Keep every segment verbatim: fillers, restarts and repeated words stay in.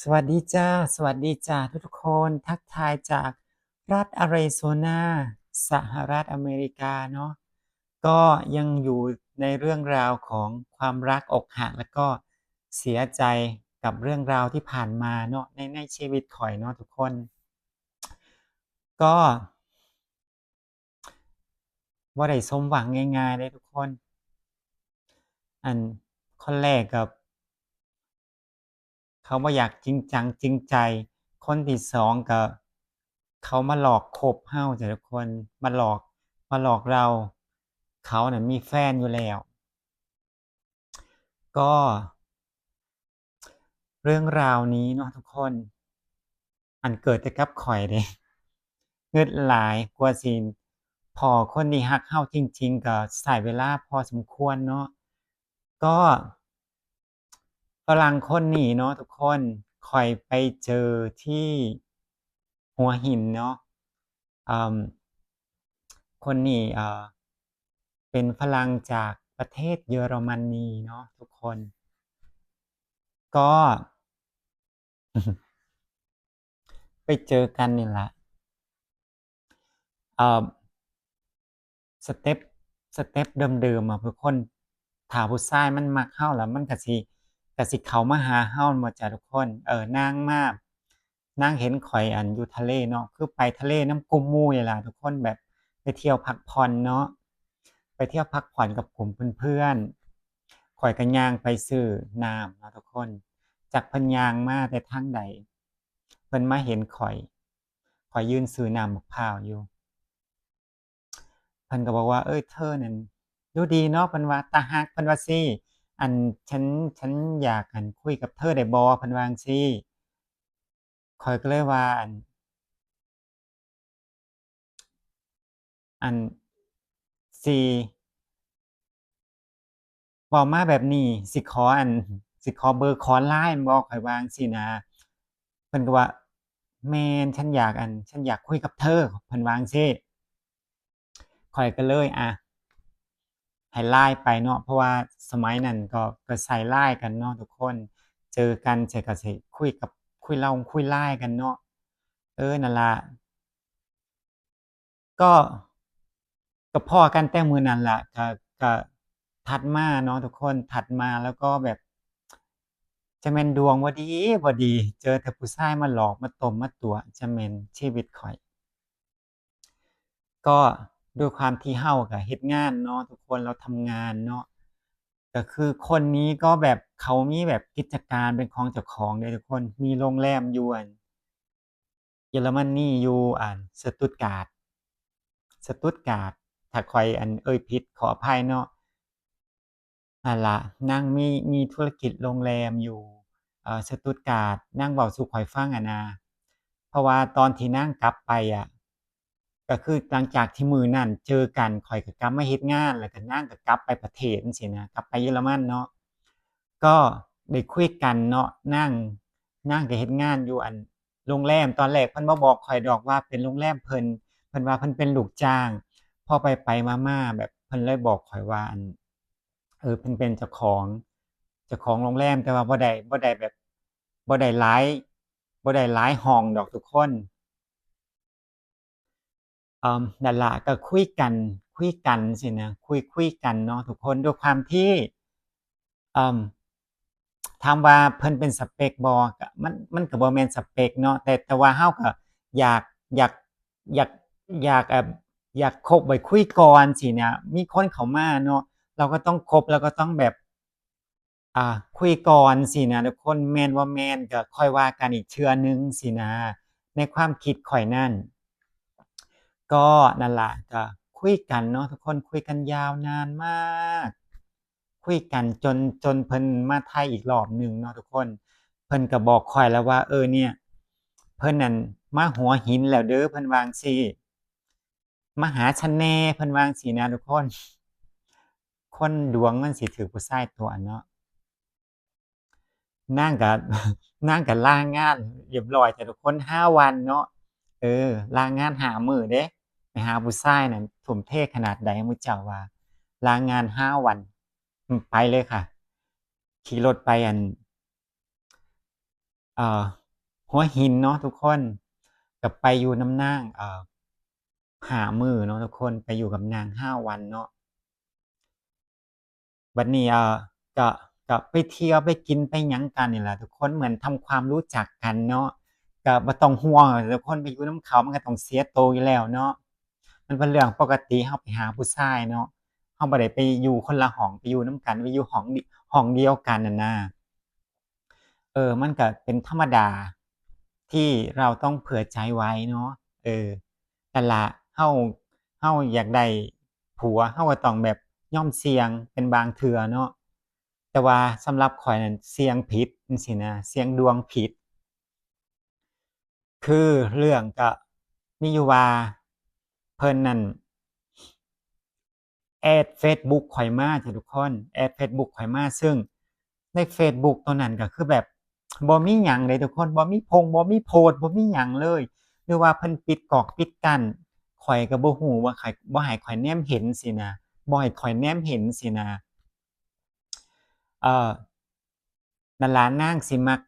สวัสดีจ้า สวัสดีจ้าทุกๆคน ทักทายจากรัฐอาริโซนา สหรัฐอเมริกาเนาะ ก็ยังอยู่ในเรื่องราวของความรักอกหัก แล้วก็เสียใจกับเรื่องราวที่ผ่านมาเนาะ ใน ในชีวิตข่อยเนาะทุกคน ก็บ่ได้สมหวังง่ายๆเลยทุกคน อัน คนแรกกับ เขาบ่อยากจริงจังจริงใจ คนที่สองก็ เขามาหลอกคบเฮาจ้ะทุกคน มาหลอก มาหลอกเรา เขาน่ะมีแฟนอยู่แล้ว ก็ เรื่องราวนี้เนาะทุกคน อันเกิดแต่กับข่อยเด้ เงิดหลายกว่าสิพ้อคนที่ฮักเฮาจริงๆ ก็ใช้เวลาพอสมควรเนาะ ก็ ฝรั่งคนนี้เนาะทุกคน ข่อยไปเจอที่หัวหินเนาะ อืม คนนี้ เอ่อ เป็นฝรั่งจากประเทศเยอรมนีเนาะทุกคน ก็ ไปเจอกันนี่แหละ เอ่อ สเต็ป สเต็ปเดิมๆอะทุกคน ถ้าผู้ชายมันมักเฮาแล้วมันก็สิ ก็สิเข้ามาหาเฮาแม่นบ่จ้ะทุกคน เออ นางมา นางเห็นข่อย อัน อยู่ทะเลเนาะ คือไปทะเลนำกลุ่มหมู่นี่ล่ะทุกคน แบบไปเที่ยวพักผ่อนเนาะ ไปเที่ยวพักผ่อนกับกลุ่มเพื่อนๆ ข่อยก็ย่างไปซื้อน้ำเนาะทุกคน จักเพิ่นย่างมาแต่ทางใด เพิ่นมาเห็นข่อย ข่อยยืนซื้อน้ำบักพร้าวอยู่ เพิ่นก็บอกว่า เอ้ย เธอนั่นดูดีเนาะ เพิ่นว่า ตาฮัก เพิ่นว่าซี้ อัน ฉัน ฉันอยาก อัน คุยกับเธอได้บ่ เพิ่นว่าจั่งซี้ ข่อยก็เลยว่า อัน อัน สิ เว้ามาแบบนี้ สิขอ อัน สิขอเบอร์ ขอไลน์บ่ ข่อยว่าจั่งซี้นะ เพิ่นก็ว่า แม่น ฉันอยาก อัน ฉันอยากคุยกับเธอ เพิ่นว่าจั่งซี้ ข่อยก็เลย อ่ะ ให้ไลน์ไปเนาะ เพราะว่าสมัยนั้นก็ ก็ใช้ไลน์กันเนาะทุกคน เจอกันใช้ก็ใช้คุยกับ คุยเล่าคุยไลน์กันเนาะ เออ นั่นล่ะ ก็ ก็พ้อกันแต่มื้อนั้นล่ะ ก็ ก็ถัดมาเนาะทุกคน ถัดมาแล้วก็แบบ จะแม่นดวงบ่ดี บ่ดี เจอแต่ผู้ชายมาหลอก มาต้ม มาตั๋ว จะแม่นชีวิตข่อย ก็ด้วยความที่เฮาก็เฮ็ดงานเนาะทุกคน เราทำงานเนาะ ก็คือคนนี้ก็แบบเขามีแบบกิจการเป็นของเจ้าของเด้ทุกคน มีโรงแรมอยู่ อัน เยอรมนี อยู่ อัน สตุตการ์ด สตุตการ์ด ถ้าข่อย อัน เอ่ยผิดขออภัยเนาะ นั่นล่ะ นางมี มีธุรกิจโรงแรมอยู่ เอ่อ สตุตการ์ด นางเว้าสู่ข่อยฟังอะนะ เพราะว่าตอนที่นางกลับไปอะ ก็คือหลังจากที่มื้อนั้นเจอกัน ข่อยก็กลับมาเฮ็ดงาน แล้วก็นางก็กลับไปประเทศจั่งซี้นะ กลับไปเยอรมันเนาะ ก็ได้คุยกันเนาะ นาง นางก็เฮ็ดงานอยู่ อัน โรงแรม ตอนแรกเพิ่นบ่บอกข่อยดอกว่าเป็นโรงแรมเพิ่น เพิ่นว่าเพิ่นเป็นลูกจ้าง พอไปไปมามาแบบเพิ่นเลยบอกข่อยว่า อัน เออ เพิ่นเป็นเจ้าของ เจ้าของโรงแรม แต่ว่าบ่ได้ บ่ได้แบบ บ่ได้หลาย บ่ได้หลายห้องดอกทุกคน เอิ่ม นั่นล่ะ ก็คุยกัน คุยกันซี้นะ คุย คุยกันเนาะทุกคน ด้วยความที่ เอิ่ม ถามว่าเพิ่นเป็นสเปกบ่ ก็มัน มันก็บ่แม่นสเปกเนาะ แต่ แต่ว่าเฮาก็อยาก อยาก อยาก อยาก เอ่อ อยากคบไว้คุยก่อนซี้นะ มีคนเข้ามาเนาะ เราก็ต้องคบ เราก็ต้องแบบ อ่า คุยก่อนซี้นะทุกคน แม่นบ่แม่นก็ค่อยว่ากันอีกเทื่อหนึ่งซี้นะ ในความคิดข่อยนั่น ก็นั่นล่ะ ก็คุยกันเนาะทุกคน คุยกันยาวนานมาก คุยกันจน จนเพิ่นมาไทยอีกรอบหนึ่งเนาะทุกคน เพิ่นก็บอกข่อยแล้วว่า เออ เนี่ย เพิ่นนั่นมาหัวหินแล้วเด้อ เพิ่นว่าจั่งซี้ มาหาฉันแน่ เพิ่นว่าจั่งซี้นะทุกคน คนดวงมันสิถืกผู้ชายตั๋วเนาะ นางก็ นางก็ลางานเรียบร้อยจ้ะทุกคน ห้าวันเนาะ เออ ลางานห้ามื้อเด้ ไปหาผู้ชายนั่นทุ่มเทขนาดใดหมู่เจ้าว่า ลางานห้าวัน อืม ไปเลยค่ะ ขี่รถไป อัน เอ่อ หัวหินเนาะทุกคน ก็ไปอยู่นำนาง เอ่อ ห้ามื้อเนาะทุกคน ไปอยู่กับนางห้าวันเนาะ บัดนี้ เอ่อ ก็ ก็ไปเที่ยวไปกินไปหยังกันนี่แหละทุกคน เหมือนทำความรู้จักกันเนาะ ก็บ่ต้องห่วง ทุกคนไปอยู่นำเขามันก็ต้องเสียโตอยู่แล้วเนาะ มันเป็นเรื่องปกติ เฮาไปหาผู้ชายเนาะ เฮาบ่ได้ไปอยู่คนละห้อง ไปอยู่นำกัน ไปอยู่ห้องเดี- ห้องเดียวกันนั่นนะ เออ มันก็เป็นธรรมดาที่เราต้องเผื่อใจไว้เนาะ เออ นั่นละ เฮา เฮาอยากได้ผัว เฮาก็ต้องแบบยอมเสี่ยงเป็นบางเทื่อเนาะ แต่ว่าสำหรับข้อยนั่นเสี่ยงผิดจั่งซี้นะ เสี่ยงดวงผิด คือเรื่องก็มีอยู่ว่า เพิ่นนั่นแอดเฟซบุ๊กข้อยมาจ้ะทุกคน แอดเฟซบุ๊กข้อยมา ซึ่งในเฟซบุ๊กตัวนั้นก็คือแบบบ่มีหยังเลยทุกคน บ่มีพง บ่มีโพสต์ บ่มีหยังเลย หรือว่าเพิ่นปิดก๊อกปิดกั้น ข้อยก็บ่ฮู้ว่าใคร บ่ให้ข้อยแนมเห็นซี้นะ บ่ให้ข้อยแนมเห็นซี้นะ เอ่อ นั่นล่ะ นางสิมัก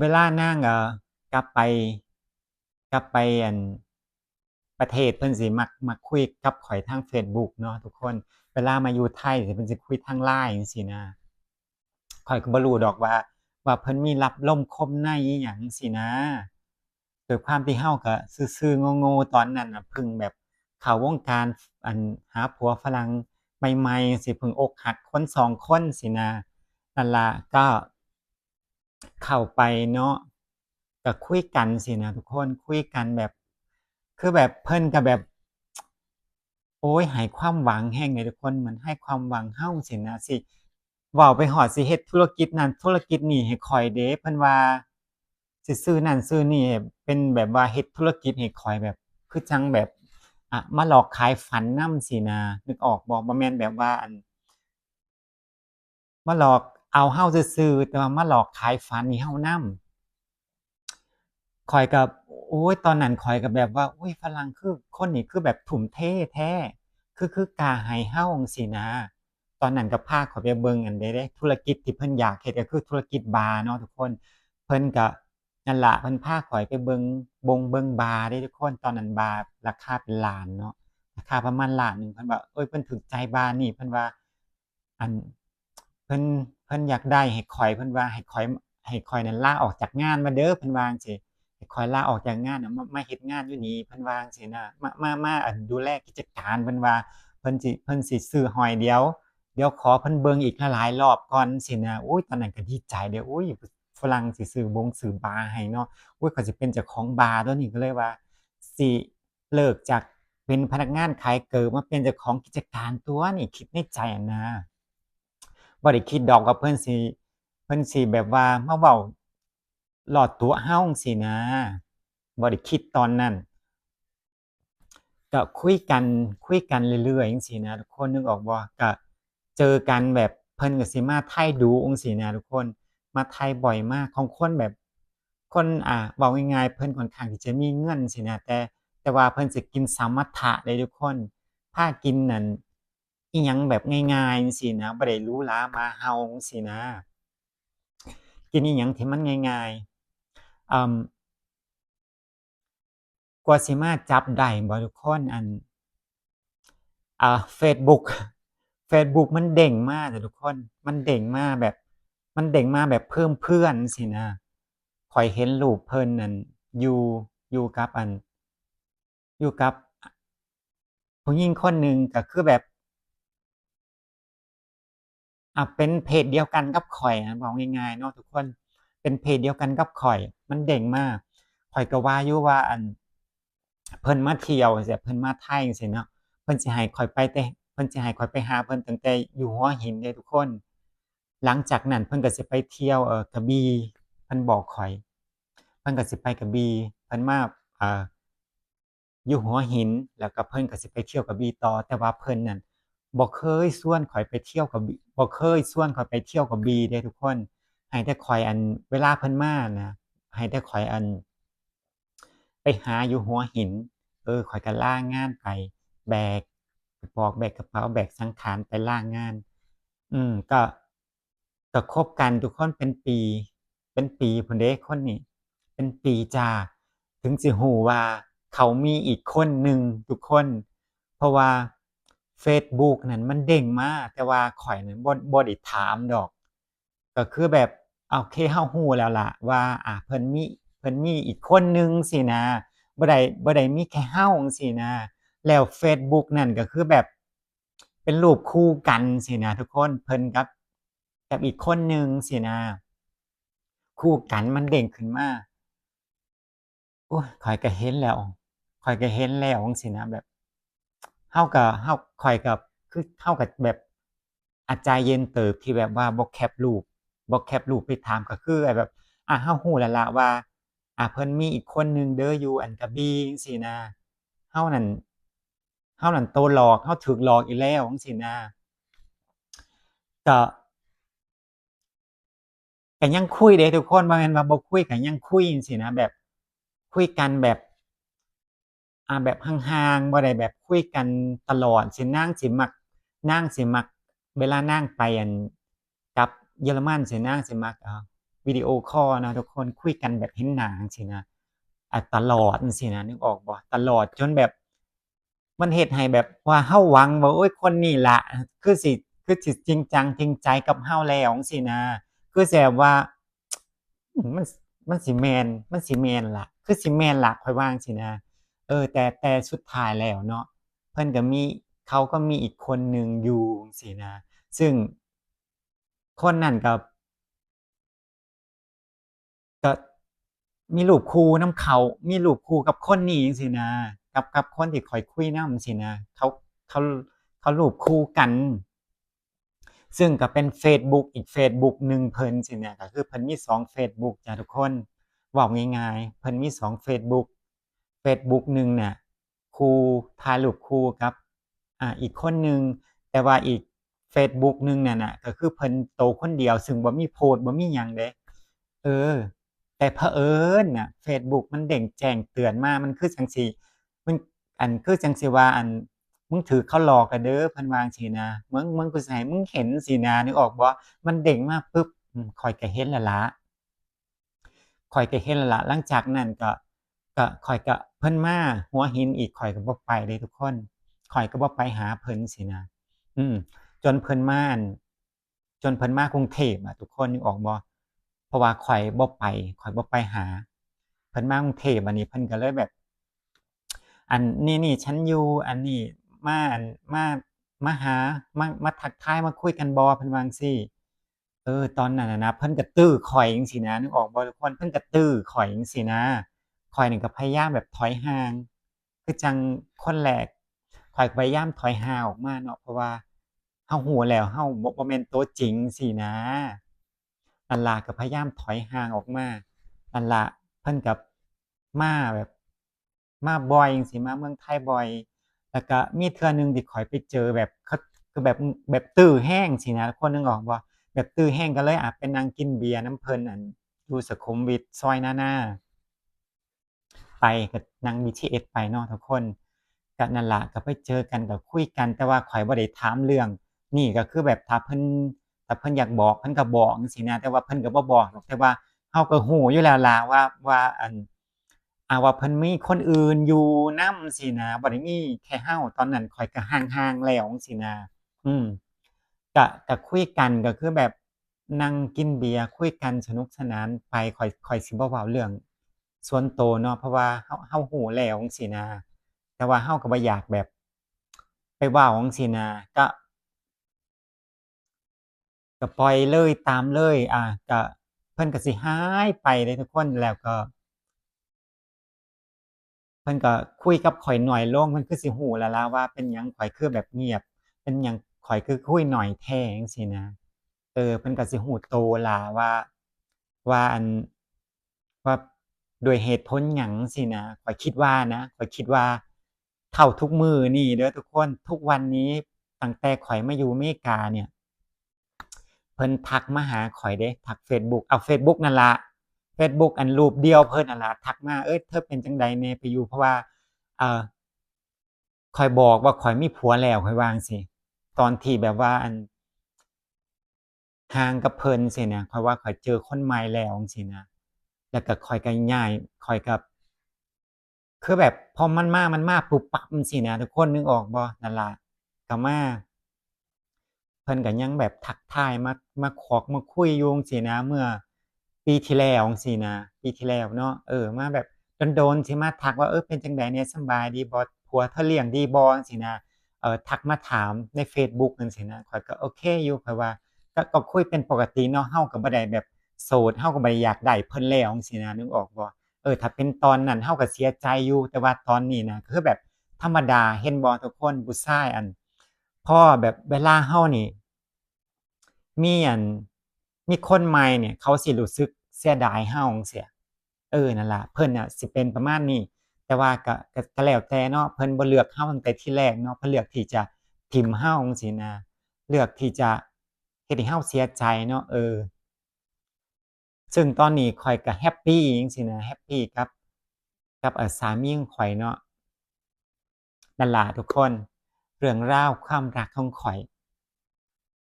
เวลานาง เอ่อ กลับไป กลับไป อัน ประเทศ เพิ่นสิมัก มักคุยกับข้อยทางเฟซบุ๊กเนาะทุกคน เวลามาอยู่ไทยสิ เพิ่นสิคุยทางไลน์จั่งซี้นะ ข้อยก็บ่รู้ดอกว่า ว่าเพิ่นมีลับลมคมในอิหยังจั่งซี้นะ ด้วยความที่เฮาก็ซื่อๆ โง่ๆ ตอนนั้นน่ะ เพิ่งแบบเข้าวงการ อัน หาผัวฝรั่งใหม่ๆ สิ เพิ่งอกหักคนสองคนซี้นะ นั่นล่ะ ก็เข้าไปเนาะ ก็คุยกันซี้นะทุกคน คุยกันแบบ คือแบบเพิ่นก็แบบ โอ้ย ให้ความหวังแฮงเลยทุกคน เหมือนให้ความหวังเฮาซี้นะ สิ เว้าไปฮอดสิเฮ็ดธุรกิจนั้นธุรกิจนี้ให้ข้อยเด้ เพิ่นว่า สิซื้อนั่นซื้อนี่ เป็นแบบว่าเฮ็ดธุรกิจให้ข้อย แบบ คือจั่งแบบ อ่ะ มาหลอกขายฝันนำซี้นะ นึกออกบ่ บ่แม่นแบบว่า อัน มาหลอกเอาเฮาซื่อๆ แต่ว่ามาหลอกขายฝันให้เฮานำ ข้อยก็ โอ้ย ตอนนั้นข้อยก็แบบว่า โอ้ย ฝรั่งคือ คนนี้คือแบบทุ่มเทแท้ คือ คือกล้าให้เฮาจั่งซี้นะ ตอนนั้นก็พาข้อยไปเบิ่งอันใดเด้ ธุรกิจที่เพิ่นอยากเฮ็ดก็คือธุรกิจบาร์เนาะทุกคน เพิ่นก็ นั่นล่ะ เพิ่นพาข้อยไปเบิ่งบงเบิ่งบาร์เด้ทุกคน ตอนนั้นบาร์ราคาเป็นล้านเนาะ ราคาประมาณล้านหนึ่ง เพิ่นว่า เอ้ย เพิ่นถูกใจบาร์นี่ เพิ่นว่า อัน เพิ่น เพิ่นอยากได้ให้ข้อย เพิ่นว่าให้ข้อย ให้ข้อยนั่นลาออกจากงานมาเด้อ เพิ่นว่าจั่งซี้ ให้ข้อยลาออกจากงานน่ะ มา มาเฮ็ดงานอยู่นี่ เพิ่นว่าจั่งซี้นะ มา มา มา อัน ดูแลกิจการ เพิ่นว่า เพิ่นสิ เพิ่นสิซื้อให้ เดี๋ยว เดี๋ยวขอเพิ่นเบิ่งอีกหลายๆ รอบก่อนซี้นะ โอ้ย ตอนนั้นก็ดีใจเด้อ โอ้ย ฝรั่งสิซื้อบงซื้อบาร์ให้เนาะ โอ้ย ข้อยสิเป็นเจ้าของบาร์ตั๊วนี้ ก็เลยว่า สิเลิกจากเป็นพนักงานขายเกิบมาเป็นเจ้าของกิจการตั๊วนี่ คิดในใจหั้นนะ บ่ได้คิดดอกว่าเพิ่นสิ เพิ่นสิแบบว่ามาเว้าลอดตั๋วเฮาจั่งซี้นะ บ่ได้คิดตอนนั้น ก็คุยกัน คุยกันเรื่อยๆ จั่งซี้นะทุกคน นึกออกบ่ ก็เจอกันแบบเพิ่นก็สิมาไทยดู๋จั่งซี้นะทุกคน มาไทยบ่อยมาก ของคนแบบ คน อ่า เว้าง่ายๆ เพิ่นค่อนข้างที่จะมีเงินซี้นะ แต่ แต่ว่าเพิ่นสิกินสมถะเด้ทุกคน พากินนั่น อิหยังแบบง่ายๆ จั่งซี้นะ บ่ได้หรูหราหมาเห่าจั่งซี้นะ กินอิหยังที่มันง่ายๆ เอิ่ม กว่าสิมาจับได้บ่ทุกคน อัน อ่า เฟซบุ๊ก เฟซบุ๊กมันเด้งมาจ้ะทุกคน มันเด้งมาแบบ มันเด้งมาแบบเพิ่มเพื่อนซี้นะ ข้อยเห็นรูปเพิ่นนั่น อยู่ อยู่กับอัน อยู่กับผู้หญิงคนหนึ่ง ก็คือแบบ อ่ะ เป็นเพศเดียวกันกับข้อยนะ เว้าง่ายๆ เนาะทุกคน เป็นเพศเดียวกันกับข้อย มันเด้งมา ข้อยก็ว่าอยู่ว่า อัน เพิ่นมาเที่ยวจั่งซี้ เพิ่นมาไทยจั่งซี้เนาะ เพิ่นสิให้ข้อยไปแต่ เพิ่นสิให้ข้อยไปหาเพิ่นตั้งแต่อยู่หัวหินเด้ทุกคน หลังจากนั้นเพิ่นก็สิไปเที่ยว เอ่อ กระบี่ เพิ่นบอกข้อย เพิ่นก็สิไปกระบี่ เพิ่นมา เอ่อ อยู่หัวหิน แล้วก็เพิ่นก็สิไปเที่ยวกระบี่ต่อ แต่ว่าเพิ่นนั่นบ่เคยชวนข้อยไปเที่ยวกระบี่ บ่เคยชวนข้อยไปเที่ยวกระบี่เด้ทุกคน ให้แต่ข้อย อัน เวลาเพิ่นมานะ ให้แต่ข้อย อัน ไปหาอยู่หัวหิน เออ ข้อยก็ลางานไป แบกกระเป๋า แบกกระเป๋า แบกสังขารไปลางาน อืม ก็ ก็คบกันทุกคนเป็นปี เป็นปีพุ้นเด้คนนี้ เป็นปีจ้า ถึงสิฮู้ว่าเขามีอีกคนหนึ่งทุกคน เพราะว่า Facebook นั่นมันเด้งมา แต่ว่าข่อยนั่นบ่ บ่ได้ถามดอก ก็คือแบบ โอเค เฮาฮู้แล้วล่ะว่า อ่า เพิ่นมี เพิ่นมีอีกคนหนึ่งสินะ บ่ได้ บ่ได้มีแค่เฮาจั่งซี้นะ แล้ว Facebook นั่นก็คือแบบ เป็นรูปคู่กันสินะทุกคน เพิ่นกับ กับอีกคนหนึ่งสินะ คู่กันมันเด้งขึ้นมา โอ้ย ข้อยก็เห็นแล้ว ข้อยก็เห็นแล้วจั่งซี้นะ แบบ เฮาก็ เฮา ข้อยก็ คือ เฮาก็แบบ อา ใจเย็นเติบที่แบบว่าบ่แคปรูป บ่แคปรูปไปถาม ก็คือแบบ อ่ะ เฮาฮู้แล้วล่ะว่า อ่ะ เพิ่นมีอีกคนหนึ่งเด้อ อยู่อันกระบี่จั่งซี้นะ เฮานั่น เฮานั่นโตหลอก เฮาถูกหลอกอีกแล้วจั่งซี้นะ ก็ ก็ยังคุยเด้ทุกคน บ่แม่นว่าบ่คุย ก็ยังคุยจั่งซี้นะ แบบ คุยกันแบบ อ่า แบบห่างๆ บ่ได้แบบคุยกันตลอดสิ นางสิมัก นางสิมัก เวลานางไป อัน กลับเยอรมันสิ นางสิมัก อ่า วิดีโอคอลนะทุกคน คุยกันแบบเห็นหน้าจั่งซี้นะ อ่ะ ตลอดจั่งซี้นะ นึกออกบ่ ตลอดจนแบบ มันเฮ็ดให้แบบว่าเฮาหวังว่า โอ๊ย คนนี้ล่ะ คือสิ คือสิจริงจังจริงใจกับเฮาแล้วจั่งซี้นะ คือสิแบบว่า อืม มัน มันสิแม่น มันสิแม่นล่ะ คือสิแม่นล่ะ ข้อยว่าจั่งซี้นะ เออ แต่ แต่สุดท้ายแล้วเนาะ เพิ่นก็มี เขาก็มีอีกคนหนึ่งอยู่จั่งซี้นะ ซึ่งคนนั้นก็ ก็มีรูปคู่นำเขา มีรูปคู่กับคนนี้จั่งซี้นะ กับ กับคนที่ข้อยคุยนำจั่งซี้นะ เขา เขา เขารูปคู่กัน ซึ่งก็เป็น Facebook อีก Facebook หนึ่งเพิ่นจั่งซี้นะ ก็คือเพิ่นมีสอง Facebook จ้ะทุกคน เว้าง่ายๆ เพิ่นมีสอง Facebook Facebook หนึ่งน่ะ คู่ ถ่ายรูปคู่กับ อ่า อีกคนหนึ่ง แต่ว่าอีก Facebook หนึ่งนั่นน่ะ ก็คือเพิ่นโตคนเดียว ซึ่งบ่มีโพสต์ บ่มีหยังเด้ เออ แต่เผอิญน่ะ Facebook มันเด้งแจ้งเตือนมา มันคือจั่งซี้ มัน อัน คือจั่งซี้ว่า อัน มึงถูกเขาหลอกแล้วเด้อ เพิ่นว่าจั่งซี้นะ มึง มึง กูสิให้มึงเห็นซี้นะ นึกออกบ่ มันเด้งมาปึ๊บ อืม ข้อยก็เห็นแล้วล่ะ ข้อยก็เห็นแล้วล่ะ หลังจากนั้นก็ ก็ ข้อยก็ เพิ่นมาหัวหินอีก ข้อยก็บ่ไปเลยทุกคน ข้อยก็บ่ไปหาเพิ่นซี้นะ อืม จนเพิ่นมา อัน จนเพิ่นมากรุงเทพฯอะทุกคน นึกออกบ่ เพราะว่าข้อยบ่ไป ข้อยบ่ไปหา เพิ่นมากรุงเทพฯ บัดนี้เพิ่นก็เลยแบบ อันนี้ นี่ฉันอยู่ อันนี้ มา อัน มา มาหา มา มาทักทาย มาคุยกันบ่ เพิ่นว่าจั่งซี้ เออ ตอนนั้นน่ะนะ เพิ่นก็ตื้อข้อยจั่งซี้นะ นึกออกบ่ทุกคน เพิ่นก็ตื้อข้อยจั่งซี้นะ ข้อยนี่ก็พยายามแบบถอยห่าง คือจั่งคนแรก ข้อยก็พยายามถอยห่างออกมาเนาะ เพราะว่าเฮาฮู้แล้ว เฮาบ่ บ่แม่นตัวจริงซี้นะ นั่นล่ะ ก็พยายามถอยห่างออกมา นั่นล่ะ เพิ่นก็มาแบบ มาบ่อยจั่งซี้ มาเมืองไทยบ่อย แล้วก็มีเทื่อหนึ่งที่ข้อยไปเจอแบบ เขา คือแบบ แบบตื้อแฮงซี้นะ คนนึกออกบ่ แบบตื้อแฮง ก็เลย อ่ะ ไปนั่งกินเบียร์นำเพิ่น อัน อยู่สุขุมวิท ซอยนานา ไป ก็นั่ง บีทีเอส ไปเนาะทุกคน ก็นั่นล่ะ ก็ไปเจอกัน ก็คุยกัน แต่ว่าข้อยบ่ได้ถามเรื่องนี่ ก็คือแบบถ้าเพิ่น ถ้าเพิ่นอยากบอก เพิ่นก็บอกจั่งซี้นะ แต่ว่าเพิ่นก็บ่บอกดอก แต่ว่าเฮาก็ฮู้อยู่แล้วล่ะว่า ว่า อัน อ่า ว่าเพิ่นมีคนอื่นอยู่นำซี้นะ บ่ได้มีแค่เฮา ตอนนั้นข้อยก็ห่างๆแล้วซี้นะ อืม ก็ ก็คุยกัน ก็คือแบบนั่งกินเบียร์คุยกันสนุกสนานไป ข้อย ข้อยสิบ่เว้าเรื่องส่วนตัวเนาะ เพราะว่าเฮา เฮาฮู้แล้วจั่งซี้นะ แต่ว่าเฮาก็บ่อยากแบบไปเว้าจั่งซี้นะ ก็ ก็ปล่อยเลย ตามเลย อ่า ก็เพิ่นก็สิหายไปเลยทุกคน แล้วก็ เพิ่นก็คุยกับข้อยน้อยลง เพิ่นคือสิฮู้แล้วล่ะว่าเป็นหยังข้อยคือแบบเงียบ เป็นหยังข้อยคือคุยน้อยแท้จั่งซี้นะ เออ เพิ่นก็สิฮู้โตล่ะว่า ว่าอัน ว่าด้วยเหตุผลหยังซี้นะ ข้อยคิดว่านะ ข้อยคิดว่าเท่าทุกมื้อนี้เด้อทุกคน ทุกวันนี้ตั้งแต่ข้อยมาอยู่อเมริกาเนี่ย เพิ่นทักมาหาข้อยเด้ ทัก Facebook เอา Facebook นั่นล่ะ Facebook อันรูปเดียวเพิ่นนั่นล่ะ ทักมา เอ้ย เธอเป็นจั่งใดแน่ไปอยู่ เพราะว่า เอ่อ ข้อยบอกว่าข้อยมีผัวแล้ว ข้อยว่าจั่งซี้ ตอนที่แบบว่าอัน ห่างกับเพิ่นสินะ ข้อยว่าข้อยเจอคนใหม่แล้วจั่งซี้นะ แล้วก็ข้อยก็ย้าย ข้อยก็ คือแบบพอมันมา มันมาปุ๊บปั๊บจั่งซี้นะ ทุกคนนึกออกบ่ นั่นล่ะ ก็มา เพิ่นก็ยังแบบทักทายมา มาคอกมาคุยอยู่จั่งซี้นะ เมื่อปีที่แล้วจั่งซี้นะ ปีที่แล้วเนาะ เออ มาแบบโดนๆ สิมาทักว่า เออ เป็นจั่งใดแหน่ สำบายดีบ่ ผัวเธอเลี้ยงดีบ่ จั่งซี้นะ เออ ทักมาถามในเฟซบุ๊กจั่งซี้นะ ข้อยก็โอเคอยู่ ข้อยว่า ก็ ก็คุยเป็นปกติเนาะ เฮาก็บ่ได้แบบโสด เฮาก็บ่ได้อยากได้เพิ่นแล้วจั่งซี้นะ นึกออกบ่ เออ ถ้าเป็นตอนนั้นเฮาก็เสียใจอยู่ แต่ว่าตอนนี้นะ ก็คือแบบธรรมดา เห็นบ่ทุกคน ผู้ชาย อัน พอแบบเวลาเฮานี่ มีอัน มีคนใหม่เนี่ย เขาสิรู้สึกเสียดายเฮาจั่งซี้ เออ นั่นล่ะ เพิ่นน่ะสิเป็นประมาณนี้ แต่ว่าก็ ก็ ก็แล้วแต่เนาะ เพิ่นบ่เลือกเฮาตั้งแต่ทีแรกเนาะ เพิ่นเลือกที่จะถิ่มเฮาจั่งซี้นะ เลือกที่จะเฮ็ดให้เฮาเสียใจเนาะ เออ ซึ่งตอนนี้ข้อยก็แฮปปีจั่งซี้นะ แฮปปีกับ กับ เอ่อ สามีของข้อยเนาะ นั่นล่ะทุกคน เรื่องราวความรักของข้อย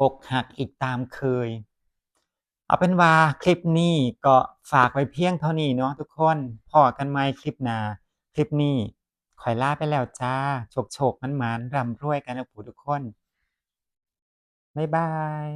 อกหักอีกตามเคย เอาเป็นว่าคลิปนี้ก็ฝากไว้เพียงเท่านี้เนาะทุกคน พ้อกันใหม่คลิปหน้า คลิปนี้ข้อยลาไปแล้วจ้า โชคๆ หมานๆ ร่ำรวยกันทุกผู้ทุกคน บ๊ายบาย